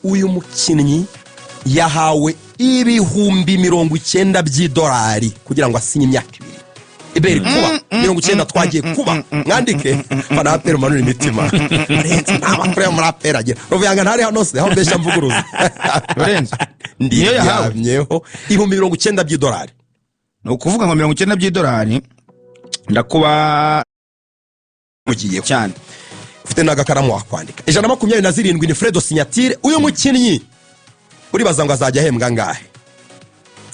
Uyu mukinnyi yahawe 90,000 by'idolari kugira ngo asinye imyaka 2. Iberi kuba 90 twagiye kuba mwandike fana APR, manura imitima. Lorenzo nta makuru yo muri APR agira. Ruvuyanga ntari hano se, aho mbeshya mvuguruza? Lorenzo niyo yahawe. Ndiryamyeho 90,000 by'idolari. Ni ukuvuga ngo 90 by'idolari ndakuba Mugiyeho cyane. Ufite n'agakaramu wakwandika. 127 ni frais de signature. Uyu mukinnyi uribaza ngo azajya ahembwa angahe?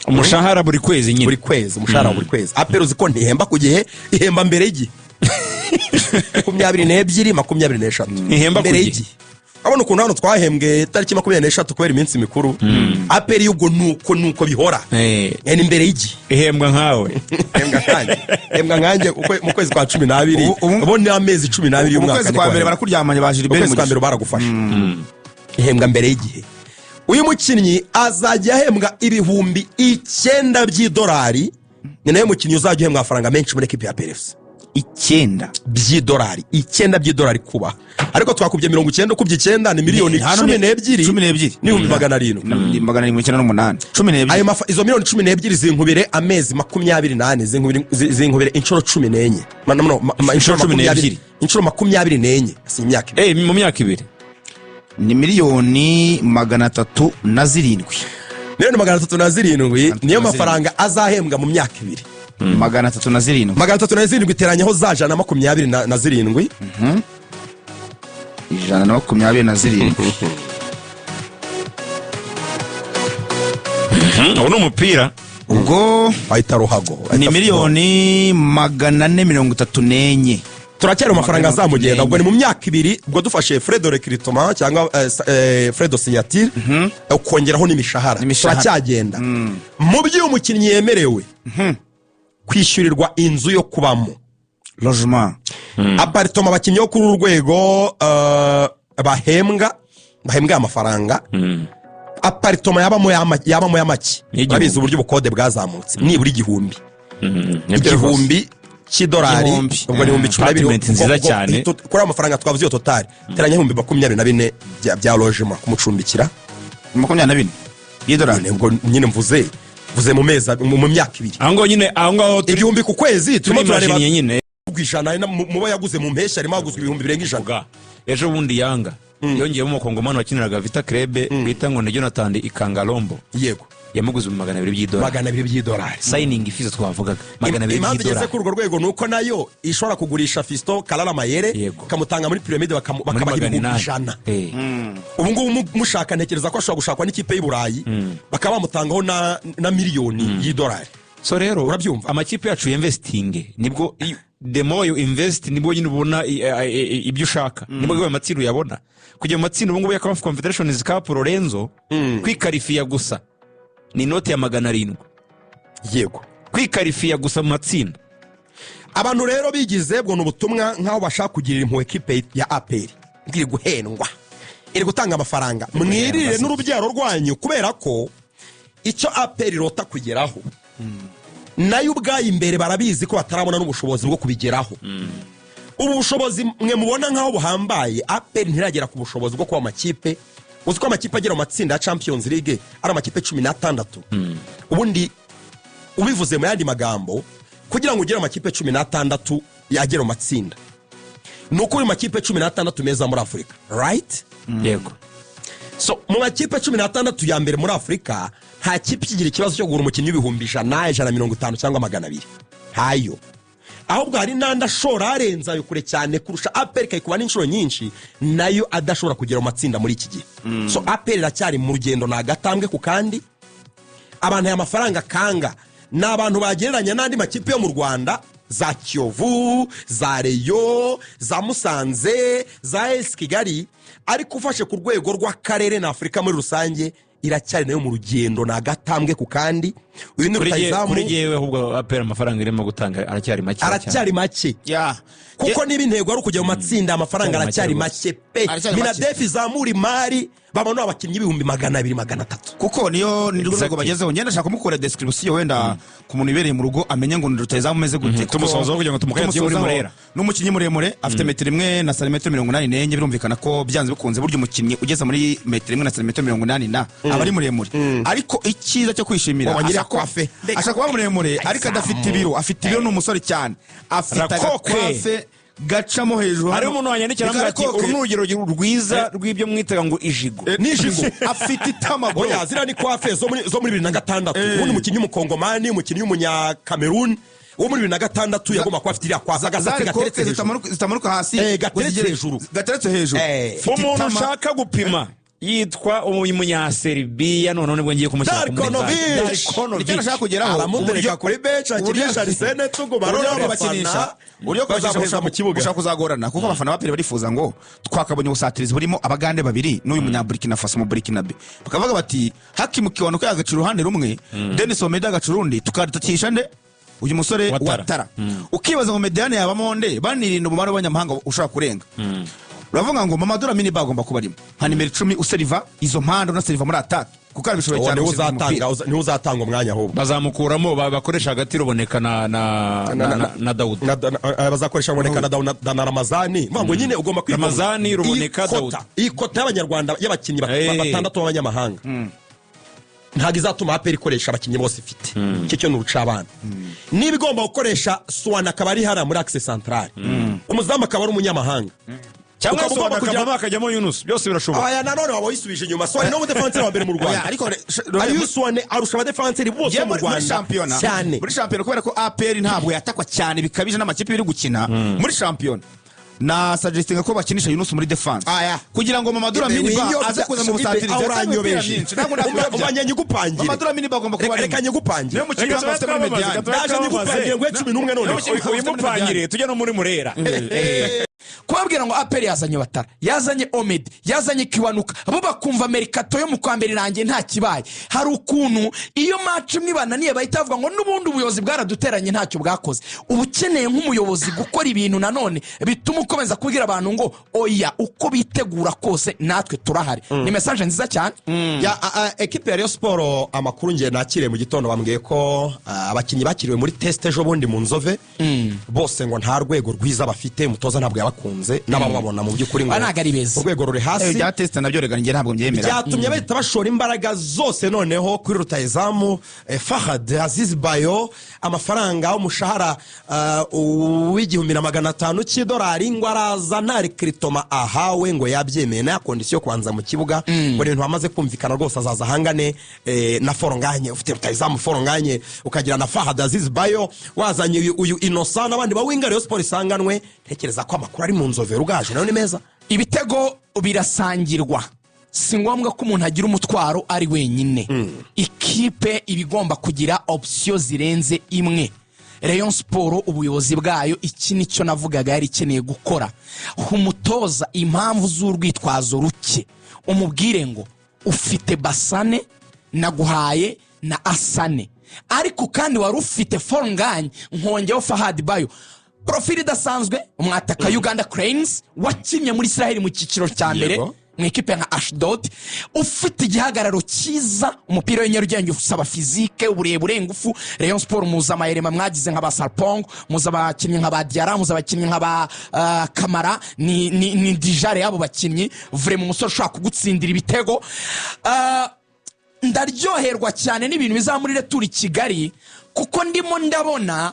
Umushahara buri kwezi nyine. Buri kwezi, umushahara wa buri kwezi. APR uzi ko ntihemba ku gihe, ihemba mbere y'igihe, 22, 23. Ntihemba ku Mbere gihe. y'igihe. Urabona ukuntu hano twahembwe tariki 23 kubera iminsi mikuru. APR y'ubwo nuko bihora. Ni imbere y'igihe. Ihembwa nkawe. Ihembwa nkanjye, ihembwa nkanjye mu kwezi kwa 12. Ubu ni amezi 12 Mu y'umwaka kwezi niko kwa mbere bahembwa. Barakuryamanye ba Mu Gilbert kwezi kwa Mugisha. mbere baragufasha. Ihembwa mbere y'igihe. Uyu mukinnyi azajya ahembwa 9,000 by'idolari. Ni nawe mukinnyi uzajya uhembwa amafaranga menshi muri ekipi ya APR FC. Icyenda? By'idolari, 9 by'idolari. Kuba ariko twakubye 90, ukubye icyenda ni miliyoni Hano 12 12. n'700,000. 798, 12. Izo miliyoni 12 zinkubire amezi 24, zinkubire inshuro 14. No, no, inshuro Inshuro 12. 20, inshuro 24, si imyaka 2. Mu myaka 2. Ni miliyoni 307. Miliyoni 307 niyo 307. mafaranga azahembwa mu myaka 2. 307. 307 iteranyeho za 127. 127. Ubu ni umupira. Ubwo Ahita ruhago ahita ni football. miliyoni 434. Turacyari mu mafaranga azamugenda. 434. Ubwo ni mu myaka 2. Ubwo dufashe frais de recrutement cyangwa frais de signature, ukongeraho n'imishahara. N'imishahara. Turacyagenda mu byo uyu mukinnyi yemerewe kwishyurirwa: inzu yo kubamo, Logement. Appartement. Abakinnyi bo kuri uru rwego bahembwa aya mafaranga, appartement yabamo y'amaki N'igihumbi. Urabizi uburyo ubukode bwazamutse, nibura 1000, Nibyo rwose. 1000 cy'idolari. Igihumbi. Ubwo ni 12,000. Apartment nziza cyane. Kuri ayo mafaranga twavuze, iyo total teranya 24,000 bya logement, kumucumbikira. 24 by'idolari. Ubwo nyine mvuze mu mezi mu myaka 2. Aho ngaho nyine, aho ngaho turi. 1000 ku kwezi, turimo turareba Turimashiniye nyine. ku ijana mu bo yaguze mu mpeshyi, harimo haguzwe ibihumbi birenga 100. Bwa ejo bundi Yanga yongeyemo umukongomani wakiniraga Vita Club bita ngo ni Jonathan Ikangalombo. Yamuguze mu 200 by'idolari. 200 by'idolari. Signing fees twavugaga, 200 Impamvu igeze by'idolari. kuri urwo rwego ni uko nayo ishobora kugurisha Fiston Kalala Mayere, ikamutanga muri Pyramids, Muri bakabaha magana ibihumbi inani. 100. Ubu ngubu mushaka, ntekereza ko ashobora gushakwa n'ikipe y'i Burayi, bakaba bamutangaho na miliyoni y'idolari. So rero Urabyumva? amakipe yacu yinvestinge, nibwo the more you invest nibwo nyine ubona ibyo ushaka, nibwo ayo matsinda uyabona. Kujya mu matsinda ubu ngubu ya CAF Confederations Cup, Lorenzo, kwikarifiya gusa ni inoti ya 700. Kwikarifiya gusa mu matsinda. Abantu rero bigize, bwo ni ubutumwa, nk'aho bashaka kugirira impuhwe ekipe ya APR ngo iri guhendwa, iri gutanga amafaranga. Mwirire n'urubyaro rwanyu, kubera ko icyo APR irota kugeraho, nayo ubwayo imbere barabizi ko batarabona n'ubushobozi bwo kubigeraho. Ubu bushobozi mwe mubona nk'aho buhambaye, APR ntiragera ku bushobozi bwo kuba amakipe. Uzi ko amakipe agera mu matsinda ya Champions League ari amakipe 16? Ubundi ubivuze mu yandi magambo, kugira ngo ugere mu makipe 16 yagera mu matsinda, ni uko uri mu makipe 16 meza muri Afurika, right? Yego. So mu makipe 16 ya mbere muri Afurika, nta kipe ikigira ikibazo cyo kugura umukinnyi w'100,000, 150 cyangwa 200, ntayo. Ahubwo hari n'andi ashora arenze ayo kure cyane kurusha, APR ikayikuba n'inshuro nyinshi, nayo adashobora kugera mu matsinda muri iki gihe. So APR iracyari mu rugendo, ni agatambwe ku kandi. Abantu aya mafaranga kanga ni abantu bagereranya n'andi makipe yo mu Rwanda, za Kiyovu, za Rayon, za Musanze, za AS Kigali, ariko ufashe ku rwego rw'akarere na Afurika muri rusange, iracyari nayo mu rugendo, ni agatambwe ku kandi. Uyu ni Kuri rutayizamu. Kuri jyewe ahubwo APR amafaranga irimo gutanga aracyari make cyane. Aracyari make, kuko niba intego ari ukujya mu matsinda, amafaranga Aracyari aracyari make. make pe. Aracyari make. MINADEF izamura imari, bamanura abakinnyi 200,000, 300. Kuko niyo ni rwo rwego bagezeho. Ngenda ndashaka kumukora description, wenda ku muntu ubereye mu rugo amenye ngo ni rutayizamu umeze gute. Tumusozaho kugira ngo tumukaye tujye muri Tumusozaho. Murera. Ni umukinnyi muremure, afite metero 1 na santimetero 84. Birumvikana ko byanze bikunze burya umukinnyi ugeze muri metero 1 na santimetero 80 na aba ari muremure. Ariko icyiza cyo kwishimira, Wabonye iriya ashaka coiffe? Ashaka kuba muremure ariko adafite ibiro. Afite ibiro, ni umusore cyane, afite Rakoke. agacoiffe gacamo hejuru Hariho hano. umuntu wanyandikira ambwira ati: Rakoke. "Uru ni urugero rwiza rw'ibyo mwitaga ngo ijigo." N'ijigo. Afite itama, bro. Oya, ziriya ni coiffe zo muri 2006. Ubundi umukinnyi w'umukongomani, umukinnyi w'umunyakameruni wo muri 2006 yagomba kuba afite iriya coiffe, agasatsi Zari gateretse koke hejuru. zitamanuka hasi. Gateretse hejuru. Gateretse hejuru. Afite Umuntu itama. ushaka gupima yitwa umunyaserbia, noneho nibwo ngiye kumushyira ku Darkonovic. munzani. Darkonovic. Nicyo nashaka kugeraho. Aramutereka kuri bench, akinisha Arsene Tuguma, Uburyo noneho bakinisha, abafana uburyo bazamuheza mu kibuga. Ushaka kuzagorana, kuko abafana ba APR barifuza ngo twakabonye ubusatirizi burimo abagande babiri n'uyu munyaburikina Faso mu Burkinabe, bakavuga bati Hakimu Kiwanuka yagaca uruhande rumwe, Denis Omedi agaca urundi, tukadatisha nde uyu musore? Watara. Watara. Ukibaza ngo médiane yabamo nde? Banirinda umubare w'abanyamahanga ushobora kurenga. Uravuga ngo Mamadou Lamine Ba agomba kuba arimo nka nimero 10, useriva izo mpande, unaseriva muri attaque, kuko arabishoboye Uwo cyane niwe guseriva umupira. niwe uzatanga umwanya ahubwo. Bazamukuramo bakoresha hagati Ruboneka na Dawuda. Bazakoresha Ruboneka na Ramazani. Mvuga ngo nyine ugomba kwigomwa. Ramazani, Ruboneka, Iyi kota- Dawuda. Iyi quota y'abanyarwanda, y'abakinnyi batandatu b'abanyamahanga, ntabwo izatuma APR ikoresha abakinnyi bose ifite. Icyo cyo ni urucabana. Niba igomba gukoresha Suwana akaba ari hariya muri axe central, umuzamu akaba ari umunyamahanga, Cyangwa ukaba se ugomba kugira- akavamo hakajyamo Yunus, byose birashoboka. Aya nanone waba wisubije inyuma. Suwane niwe mudefanseri wa mbere mu Oya, Rwanda. ariko Ariyo Suwane arusha abadefanseri bose Yewe, bo mu muri Rwanda shampiyona, cyane. muri shampiyona, kubera ko APR ntabwo yatakwa cyane bikabije n'amakipe iri gukina muri shampiyona, na suggestinga ko bakinisha Yunus muri defense Aya. kugira ngo Mamadou Lamine Ba aze kuza mu busatirizi. Aho Yatanga imipira uranyobeje. myinshi. Ntabwo nakuyobya. Umanya nyigupangire. Mamadou Lamine Ba agomba kuba Reka arimo. reka nyigupangire. Niwe mukinnyi Reka wanga afite muri twamamaze, médiane. reka Ndaje nyigupangire nguhe 11 none. Uyimupangire tujya no muri Murera. Kubabwira ngo APR yazanye Watara, yazanye Omedi, yazanye Kiwanuka, bo bakumva mercato yo mu kwa mbere irangiye nta kibaye. Hari ukuntu iyo match imwe ibananiye bahita bavuga ngo n'ubundi ubuyobozi bwaraduteranye, ntacyo bwakoze. Uba ukeneye nk'umuyobozi gukora ibintu nanone bituma ukomeza kubwira abantu ngo oya, uko bitegura kose natwe turahari. Ni message nziza cyane. Ya, ekipe ya Rayon Sport, amakuru ngiye nakiriye mu gitondo, bambwiye ko abakinnyi bakiriwe muri test ejo bundi mu Nzove bose ngo nta rwego rwiza bafite. Umutoza ntabwo yabakunze n'abababona mu by'ukuri ngo Ba ntabwo ari beza. urwego ruri hasi. Bya test nabyo rega njye ntabwo mbyemera. Byatumye bahita bashora imbaraga zose noneho kuri rutayizamu Fahad Aziz Bayo. Amafaranga, umushahara w'1,500 cy'idolari, ngo araza nta recrutement ahawe, ngo yabyemeye na condition yo kubanza mu kibuga, ngo ni ibintu bamaze kumvikana rwose. Azaza ahangane na Fall Ngagne. Ufite rutayizamu Fall Ngagne, ukagira na Fahad Aziz Bayo, wazanye uyu Innocent n'abandi bawinga Rayon Sport isanganwe, ntekereza ko amakuru ari mu Nzove Rugaju nayo ni meza. Ibitego birasangirwa, si ngombwa ko umuntu agira umutwaro ari wenyine. Ikipe iba igomba kugira option zirenze imwe. Rayon Sport, ubuyobozi bwayo, iki nicyo navugaga yari ikeneye gukora: umutoza impamvu z'urwitwazo ruke, umubwire ngo ufite Basane, naguhaye na Asane, ariko kandi wari ufite Fall Ngagne, nkongeho Fahad Bayo, profil idasanzwe, umwataka Uganda Cranes wakinnye muri Israel mu cyiciro cya mbere, mu ikipe nka Ashdod, ufite igihagararo cyiza. Umupira w'i Nyarugenge usaba physique, uburebure, ingufu. Rayon Sport muzi amayerema mwagize nka ba Sarpong, muzi abakinnyi nka ba Diarra, muzi abakinnyi nka ba Kamara. Ni dijare y'abo bakinnyi, vraiment umusore ushobora kugutsindira ibitego. Ndaryoherwa cyane n'ibintu bizaba muri retour i Kigali, kuko ndimo ndabona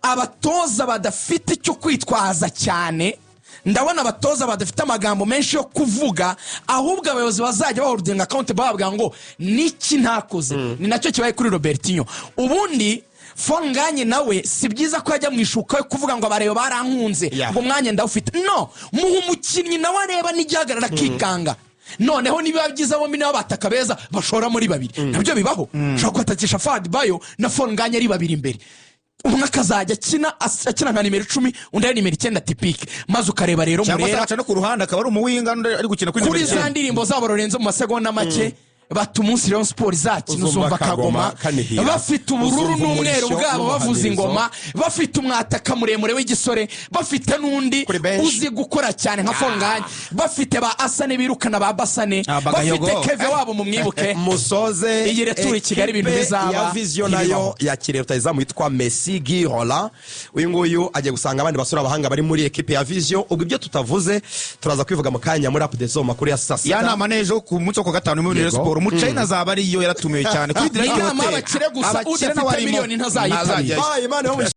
abatoza badafite icyo kwitwaza cyane, ndabona abatoza badafite amagambo menshi yo kuvuga, ahubwo abayobozi bazajya baholdinga account, bababwira ngo niki ntakoze. Ni nacyo kibaye kuri Robertinho. Ubundi Fall Ngagne nawe si byiza ko yajya mu ishuka yo kuvuga ngo abareba barankunze, ngo umwanya ndawufite. No muha umukinnyi nawe areba n'igihagarara akikanga. Noneho nibiba byiza bombi nabo bataka beza bashora muri babiri, nabyo bibaho. Ushobora kwatakisha Fahad Bayo na Fall Ngagne ari babiri imbere, umwe akazajya akina akina nka nimero 10, undi ari nimero 9 typique, maze ukareba rero Cyangwa se Murera agaca no ku ruhande akaba ari umuwinger, undi ari gukina kuri kuri nimero za 9. ndirimbo zabo Lorenzo, mu masegonda make. Bati umunsi Rayon Sport izakina Uzumva uzumva Kagoma Kagoma kanihira. Bafite ubururu Uzumva n'umweru umurishyo bwabo, bavuza n'umuhamirizo. ingoma, bafite umwataka muremure w'igisore, bafite n'undi Kuri bench. uzi gukora cyane nka Fonganye, bafite ba Asane birukana ba Basane, Ah, Bagayogo. bafite Keve wabo mumwibuke. Musoze. Iyi retour i Kigali ibintu Ekipe bizaba ya Vision nayo ntibibaho. yakiriye rutahizamu witwa Messi Girola. Uyu nguyu agiye gusanga abandi basore abahanga bari muri ekipe ya Vision. Ubwo ibyo tutavuze turaza kwivuga mu kanya muri update zo mu makuru ya saa Ya sita. nama n'ejo ku munsi wo ku wa gatanu muri Rayon Yego. Sport, Muchayina azaba ariyo, yaratumiwe cyane kuri Ni Direct inama Hotel. y'abakire gusa, Abakire udafite nawe arimo. miliyoni ntazayitabira. Ntazajyayo. Bye, Imana ibahe umugisha.